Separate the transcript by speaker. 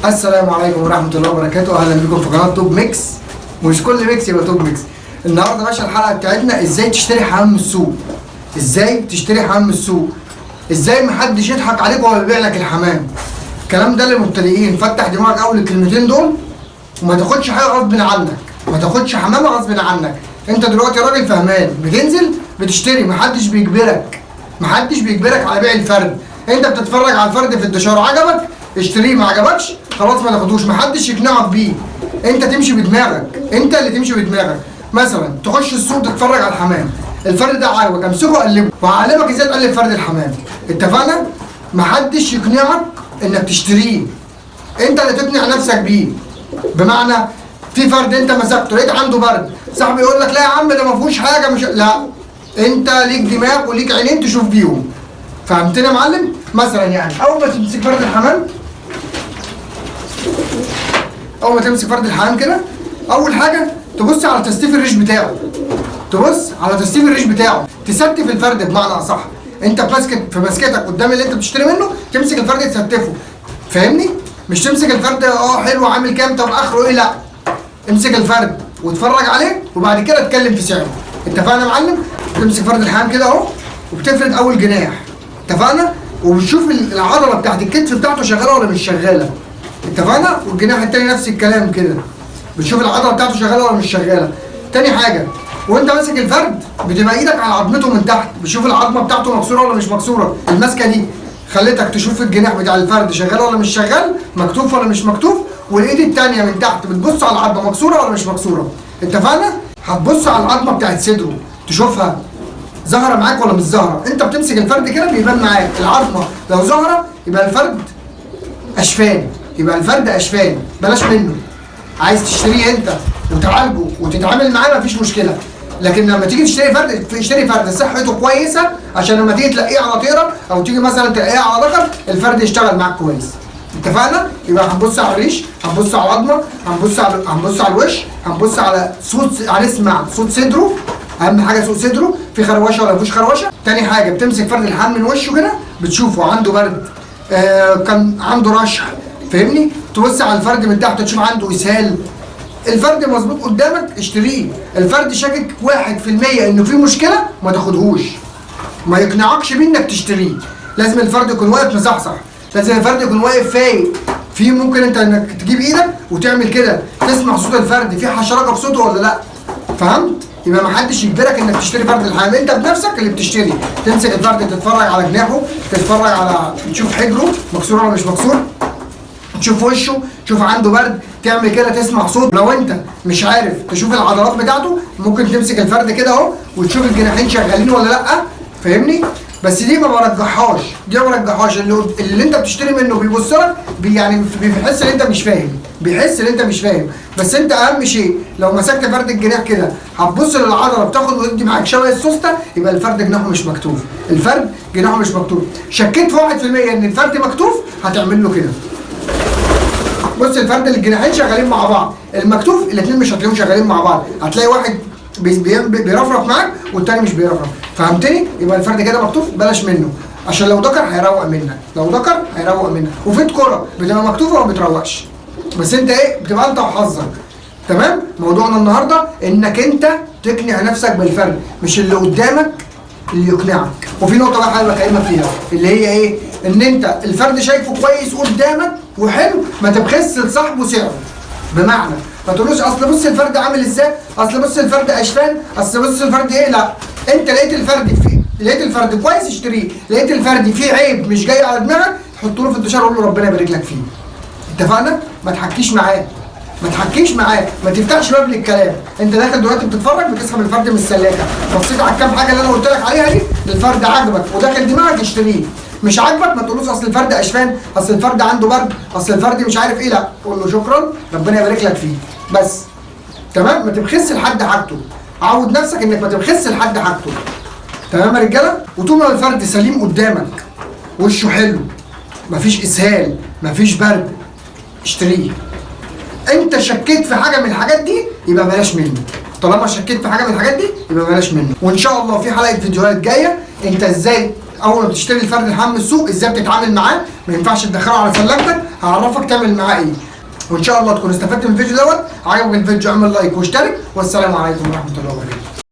Speaker 1: السلام عليكم ورحمة الله وبركاته. اهلا بكم في قناة Top Mix. مش كل mix يبقى Top Mix. النهارده يا باشا الحلقة بتاعتنا ازاي تشتري حمام من السوق. ازاي تشتري حمام من السوق، ازاي محدش يضحك عليك وهو بيبيع لك الحمام. الكلام ده للمبتدئين، فتح دماغك اول الكلمتين دول وما تاخدش حاجة غصب عنك، ما تاخدش حمامه غصب عنك. انت دلوقتي راجل فهمان، بتنزل بتشتري، محدش بيجبرك، محدش بيجبرك على بيع الفرد. انت بتتفرج على الفرد في الدشار، عجبك اشتريه، ما عجبكش خلاص ما تاخدوش، محدش يقنعك بيه. انت تمشي بدماغك، انت اللي تمشي بدماغك. مثلا تخش السوق تتفرج على الحمام، الفرد ده عجبك امسكه قلبه، وهعلمك ازاي تقلب فرد الحمام. اتفقنا؟ محدش يقنعك انك تشتريه، انت اللي تقنع نفسك بيه. بمعنى في فرد انت مسكته لقيت عنده برد، صاحبي يقول لك لا يا عم ده ما فيهوش حاجة، مش لا، انت ليك دماغ وليك عينين تشوف بيهم. فهمتني يا معلم؟ مثلا يعني اول ما تمسك فرد الحمام، اول ما تمسك فرد الحمام كده، اول حاجة تبص على تستيف الريش بتاعه، تبص على تستيف الريش بتاعه، تستف الفرد بمعنى اصح. انت في ماسكتك قدام اللي انت بتشتري منه، تمسك الفرد تستفه، فاهمني؟ مش تمسك الفرد حلو عامل كام، طب اخره ايه، لا، امسك الفرد واتفرج عليه وبعد كده اتكلم في سعره. اتفقنا يا معلم؟ تمسك فرد الحمام كده اهو وبتفرد اول جناح، اتفقنا؟ وبتشوف العضلة بتاعت الكتف بتاعته شغالة ولا مش شغالة، اتفقنا؟ والجناح التاني نفس الكلام كده، بتشوف العضلة بتاعته شغالة ولا مش شغالة. تاني حاجة، وانت ماسك الفرد بتبقى ايدك على عظمته من تحت، بتشوف العظمة بتاعته مكسورة ولا مش مكسورة. الماسكه دي خلتك تشوف الجناح بتاع الفرد شغال ولا مش شغال، مكتوف ولا مش مكتوف، والايد التانية من تحت بتبص على العظمة مكسورة ولا مش مكسورة. اتفقنا؟ هتبص على العظمة بتاعت صدره تشوفها ظاهره معاك ولا مش ظاهره. انت بتمسك الفرد كده بيبان معاك العظمة، لو ظاهره يبقى الفرد اشفان، يبقى الفرد اشفان، بلاش منه. عايز تشتريه انت وتعالجه وتتعامل معاه مفيش مشكلة، لكن لما تيجي تشتري فرد، اشتري فرد صحته كويسة، عشان لما تيجي تلاقيه على طيره او تيجي مثلا تلاقيه على ذكر، الفرد يشتغل معاك كويس. اتفقنا؟ يبقى هنبص على الريش، هنبص على العظمة، هنبص على الوش، هنبص على صوت، هنسمع صوت صدره، اهم حاجة صوت صدره، في خروشه ولا مفيش خروشه. تاني حاجة بتمسك فرد الحمام من وشه كده، بتشوفه عنده برد، كان عنده رشح، فاهمني؟ تبص على الفرد من تحت تشوف عنده اسهال. الفرد مظبوط قدامك اشتريه، الفرد شاكك 1% انه في مشكلة ما تاخدهوش، ما يقنعكش بيه انك تشتريه. لازم الفرد يكون واقف مصحصح، لازم الفرد يكون واقف فايق. في ممكن انت انك تجيب ايدك وتعمل كده تسمع صوت الفرد، في حشرجه في صوته ولا لا. فهمت؟ يبقى ما حدش يجبرك انك تشتري فرد الحمام، انت بنفسك اللي بتشتري. تمسك الفرد تتفرج على جناحه، تتفرج على تشوف حجره مكسور ولا مش مكسور، تشوف وشه، تشوف عنده برد، تعمل كده تسمع صوت. لو انت مش عارف تشوف العضلات بتاعته، ممكن تمسك الفرد كده اهو وتشوف الجناحين شغالين ولا لا، فاهمني؟ بس دي ما برجحهاش، دي ما برجحهاش. اللي انت بتشتري منه بيبص لك يعني بيحس ان انت مش فاهم، بيحس ان انت مش فاهم. بس انت اهم شيء لو مسكت فرد الجناح كده هتبص للعضله بتاخد وتدي معاك شبه السوسته، يبقى الفرد جناحه مش مكتوف، الفرد جناحه مش مكتوف. شكيت في 1% ان الفرد مكتوف هتعمل له كده. بص الفرد الجناحين شغالين مع بعض، المكتوف الاثنين مش هتلاقيهم شغالين مع بعض، هتلاقي واحد بيرفرف معاك والتاني مش بيرفرف. فهمتني؟ يبقى الفرد كده مكتوف بلاش منه، عشان لو ذكر هيروق منك، لو ذكر هيروق منك. وفي كرة بتبقى مكتوفه وما بتروقش، بس انت ايه بتبقى انت وحظك. تمام؟ موضوعنا النهارده انك انت تقنع نفسك بالفرد، مش اللي قدامك اللي يقنعك. وفي نقطة بقى حابب اكلمك فيها اللي هي ايه؟ ان انت الفرد شايفه كويس قدامك وحلو، ما تبخس لصاحبه سعره. بمعنى ما تقولوش اصل بص الفرد عامل ازاي، اصل بص الفرد اشفان، اصل بص الفرد ايه، لا، انت لقيت الفرد فيه، لقيت الفرد كويس اشتريه، لقيت الفرد فيه عيب مش جاي على دماغك حطه له في الدشار وقول له ربنا يبارك لك فيه. اتفقنا؟ ما تحكيش معاه، ما تحكيش معاه، ما تفتحش باب للكلام. انت داخل دلوقتي بتتفرج، بتسحب الفرد من السلاكه، بصيت على الكام حاجة اللي انا قلت لك عليها دي، الفرد عجبك وداخل دماغك اشتريه. مش عاجبك ما تقولوش اصل الفرد اشفان، اصل الفرد عنده برد، اصل الفرد مش عارف ايه، لا، قول له شكرا ربنا يبارك لك فيه بس. تمام؟ ما تبخس لحد حاجته، عود نفسك انك ما تبخس لحد حاجته. تمام يا رجاله؟ وطول ما الفرد سليم قدامك، وشه حلو، مفيش اسهال، مفيش برد، اشتريه. انت شكيت في حاجة من الحاجات دي يبقى بلاش منه، طالما شكيت في حاجة من الحاجات دي يبقى بلاش منه. وان شاء الله في حلقة فيديوهات جاية انت ازاي اول ما بتشتري الفرد الحمام من السوق ازاي بتتعامل معاه، ما ينفعش تدخله على سلامتك، هعرفك تعمل معاه ايه. وان شاء الله تكون استفدت من الفيديو دوت. عجبك الفيديو اعمل like واشترك، والسلام عليكم ورحمة الله وبركاته.